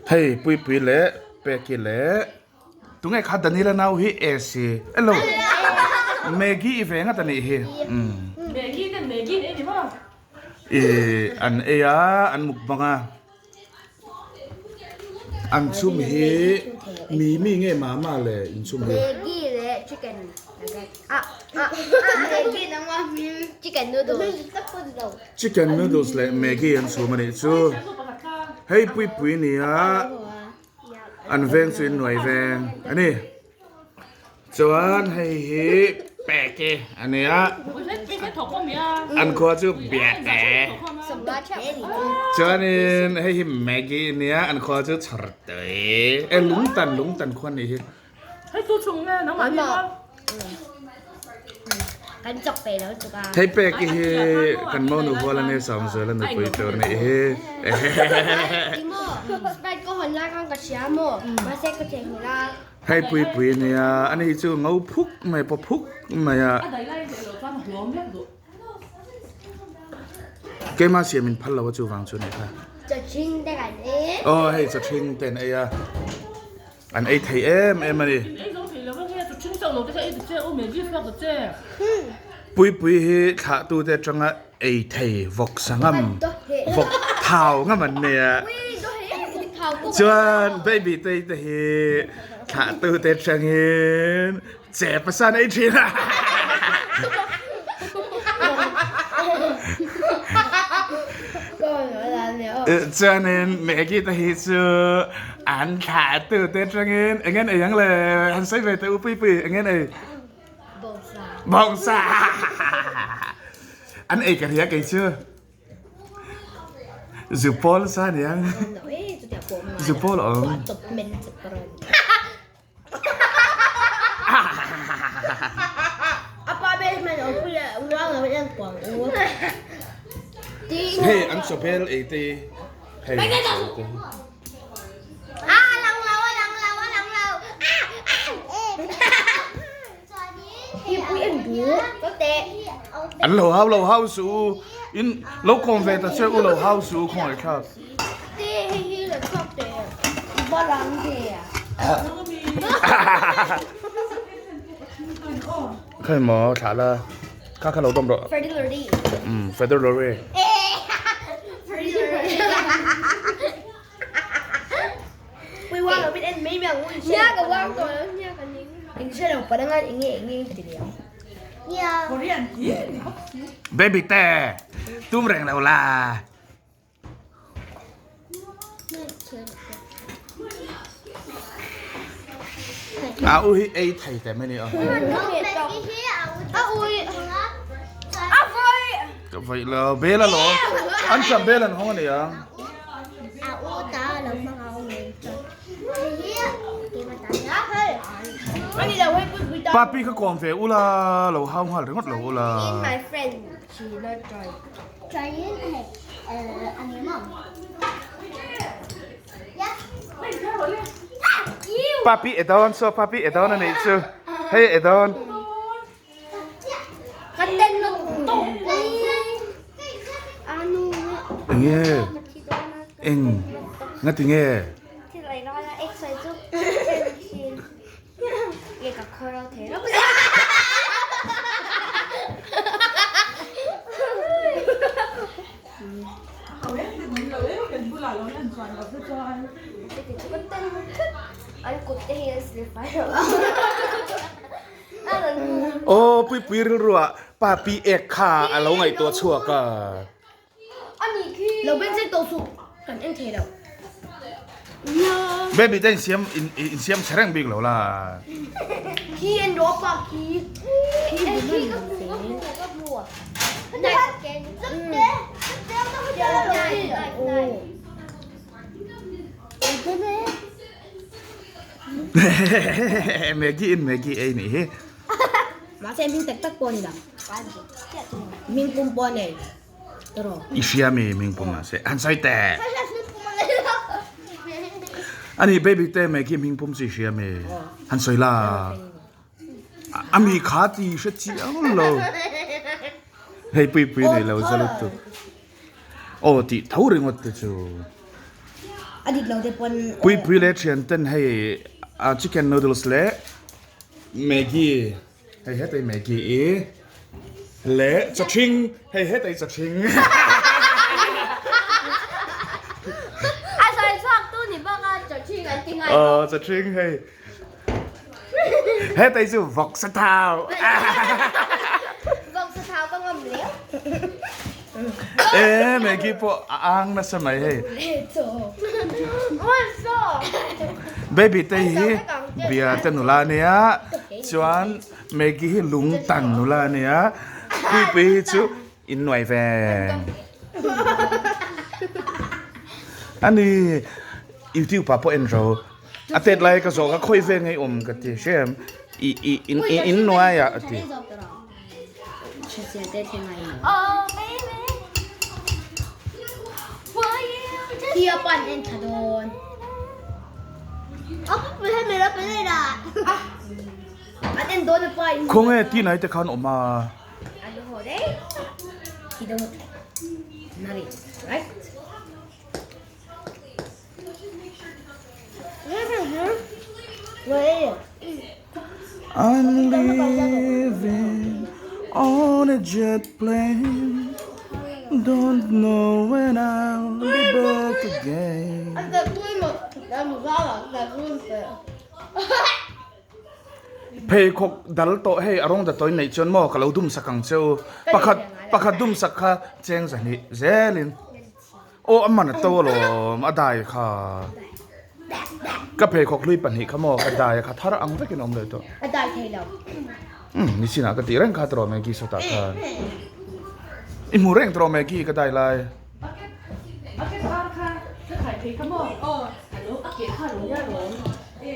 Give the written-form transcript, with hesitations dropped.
Hei Puipui leh Peki leh tunge kha Daniela nau hi Esi elo Maggie i ve ngat a nih hi Maggie ten Maggie an ei ni maw? I an ei a an mukbang a an chhum hi Mimi nge Mama le in chhum hi? Maggie leh chicken chicken noodles. Chicken noodles leh Maggi an chhum a nih chu. Hei Puipui nia an veng chu in nuai veng a ni. Chuan hei hi Peki a nia an khua chu Biate. Chuanin hei hi Maggi a nia an khua chu Chhawrtui. E Lungtan Lungtan khua a nih hi. Hei pek i hi kan monu hual a nia Sawmzuala nupui tur nih hi. Hei Puipui a nia ani hi chu ngo phuk mai paw phuk mai a. Keimah siam in phal lo a chuvang chu nih kha. Aw hei chawthing te an ei a. An ei thei em em a ni. Puipui hi thlahtute atanga ei thei vawk sangam, vawk thau ngam an nei a. Chuan baby te te hi thlahtute atangin che pasa an ei thin a. Chuanin Maggie te hi chu An thlah tu te atangin eng en ei ang le han sawi ve teh u pui pui eng en ei bawngsa an ei ka ria kei chu zu pawl sa niang zu pawl awm Hei an chawbel ei te hei te An lo hau lo hau suh u in lo kawm ve ta che u lo hau suh u khawngaih thlak. Khawi maw thlah la kha kha lo dawm rawh. Feather lorry. Baby te tum reng lo la. A u hi ei thei te mai ni a. Ka vaih lo bel a lo an cham bel an hawng a ni ang. Papi kha kawm ve ula lo hau nghal ringawt lo ula. Papi e dawn saw papi e dawn a nih chu hei e dawn. Enge eng ngati nge. Aw Puipui rilru ah pa pi ek kha a lo ngaihtuah chhuak a. Baby te insiam insiam chhe reng bik lo la. Maggie in Maggie ei nih hi. Mahse hming tak tak pawh a ni lo. Hming pum pawh a nei. I hria mi hming pum mahse han sawi teh. Ani baby te Maggie hming pum chu i hria mi han sawi la. A mi kha ti hre chiang lo. Hei pui pui nei lo za lutuk. Aw tih tho ringawt te chu. A dik lo te pawn aw. Puipui leh thian ten hei chicken noodles leh Maggi hei hetei Maggi i leh chawthring hei hetei chawthring. A sawi chhuak tu ni bawk a chawthring an ti ngai bawk. Aw chawthring hei. Hetei chu vawksa thau. Vawksa thau ka ngam leu. E Maggie pawh a ang nasa mai hei. Baby te hi bia te nula ania chuan Maggie hi lung tan nula ania Puipui hi chu in nuai veng. Ani YouTube ah pawh en ro. A tet lai ka zawh ka khawi ve ngei awm ka ti hrem i i in in nuai ah a ti. Khawnge tinai te khan awm a. I'm leaving on a jet plane Don't know when I'll be back again Pheikhawk dal tawh hei a rawng datawi neih chuan maw ka lo dum sak ang che u pakhat pakhat dum sak kha cheng zahnih zelin. Aw a man a to alawm a dai kha ka pheikhawk hlui pahnih kha maw ka dai a kha thar ang vekin a awm leh tawh. A dai thei lo. Umm ni chinah ka tih reng kha tawh Maggie sawtah khan i hmu reng tawh Maggie ka dai lai. A ke par kha ka khai thei kha maw? Aw alo a ke kha alo nia lawm.